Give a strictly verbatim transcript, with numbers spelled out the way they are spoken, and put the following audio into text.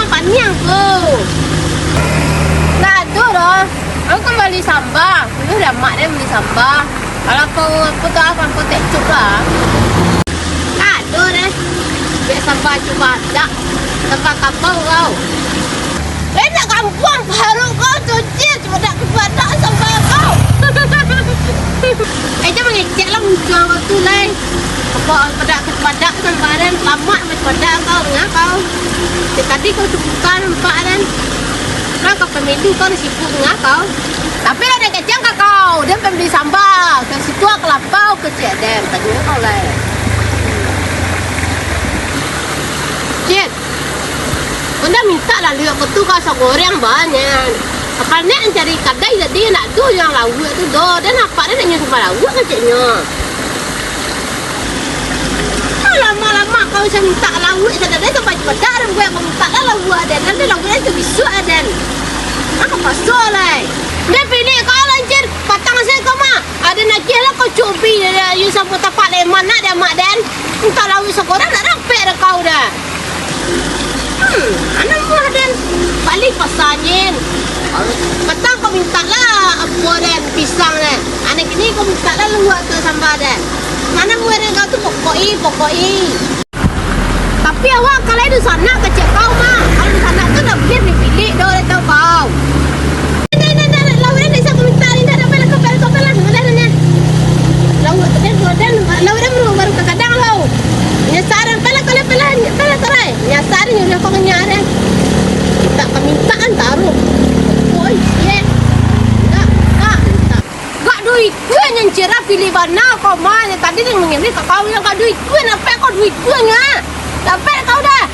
Paniang ko. Ndak ado doh. Aku kan bali samba. Dulu dah mak den bali samba. Kalau kau, aku tu, aku, aku tekcuk lah. Ndak ado deh. Biak samba cubadak. Samba kabau kau. Eh, nak kampuang parut kau tu, Cit. Cubadak, cubadak samba kau. Eh, jangan mangecek lah muncuang kau tu, lai. Apa, padak, padak samba den, lamak macam padak kau, ngah kau. Cek tadi kau cukup kan nampak den. Lah, kau pemilu kau ni sibuk ngah kau. Tapi lah den kecek ka kau, den pembeli samba. Ka situ ka lapau ka cek den, tadi kau lai. Cit, unda mintak lah liak kau tu ka sagoreng banyak. Apa nek cari kadai jadi nak tu yang lauak tu doh. Den nampak den nak nyuruh lauak keceknyo. Lama-lama kau mintak lauak, sadang den sampai padak, buek kau mintak lah lauak den, nanti lauak den tu bisuak den. Apa pasal lai? Den pilih kau lancir, patang saya kau mah. Ado nagiah lah kau cubi, yo samo tapak leman nak dek amak den. Mintak lauak sagoreng nak rapek dek kau dah. Hmm, mana muah den? Bali pasanyo. Patang kau mintak lah apo den, pisang den. Anak kini kau mintak lah lauak tu samba den. Mana muah den kau tu pokok-i, pokok-i. Tapi awak kalau dunsanak kecek kau mah. Kalau dunsanak tu dak buliah dipilih doh, dah tahu kau. Indak, indak, indak, lauak den dak bisa kau mintak, indak, indak, pelah, pelah, pelah, pelah, pelah. Lauak tu den, lauak den, lauak den baru, baru ka kadang kau. Nyasaran, pelah, pelah, pelah, pelah, tarai. Nyasaran, nyuruh kau nyasaran. Mintak kamintaan taruh. Oi, ye. Indak, indak, indak. Gak duit gue nyan cerah pilih bana kau mah. Yang tadi yang mangilih ka kau yang gak duit gue, napek kau duit gue nya. Dapek kau dah.